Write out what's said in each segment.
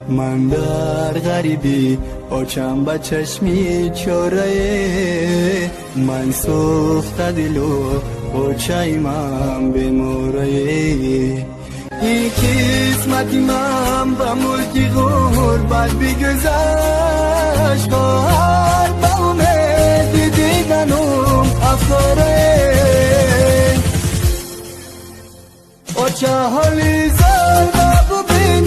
Ман дар ғарибӣ очам ба чашми чорае, ман сӯхта дилу очаи ман беморае. Ин қисмати ман ба мулки ғурбат бигузашт, хоҳар ба умеди диданум афкорае. Оча ҳоли зор бубин,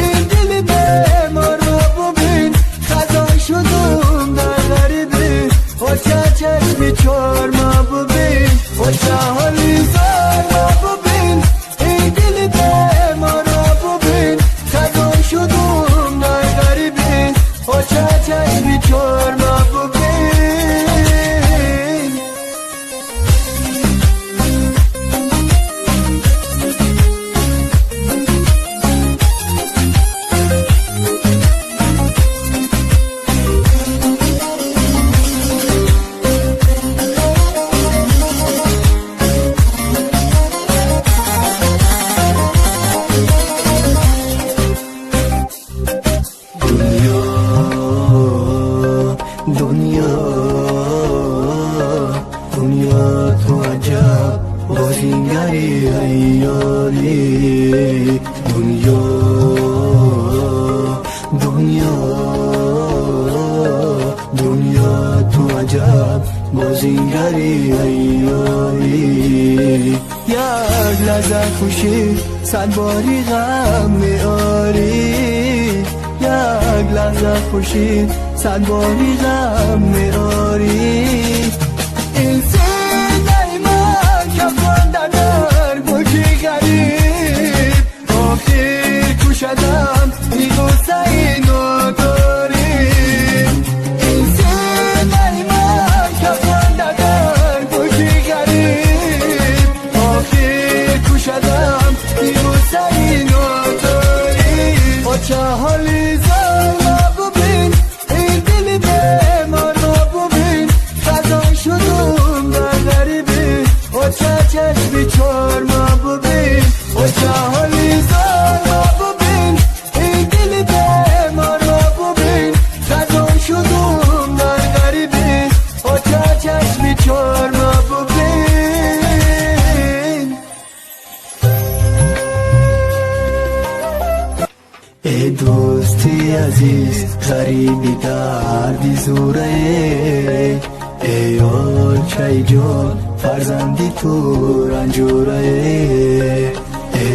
ин дили беморро бубин, хазон шудум дар ғарибӣ, оча чашми чорма бубин. Оча ҳоли зор бубин, ин дили беморро бубин, хазон шудум дар ғарибӣ, оча чашми чорма бубин. Дунё, дунё, дунё, ту аҷаб бозигари айёрӣ. Дунё, дунё, дунё, ту аҷаб бозигари айёрӣ. Як лаҳза хушӣ сад бори ғам меорӣ, як лаҳза хушӣ сад бори ғам меорӣ. Ин синаи ман кафонда дар мулки ғариб, охир кушадам ин ғуссаи нодорӣ. Ин синаи ман кафонда дар мулки ғариб, охир кушадам ин ғуссаи нодорӣ. Оча ҳоли зор бубин, ин дили беморро бубин, хазон шудум дар ғарибӣ, оча чашми чорма бубин. Оча ҳоли зор бубин, ин дили беморро бубин, хазон шудум дар ғарибӣ, оча чашми чорма бубин. Эй дӯсти азиз, ғариби дарди зурае, эй очаи ҷон, фарзанди ту ранҷурае.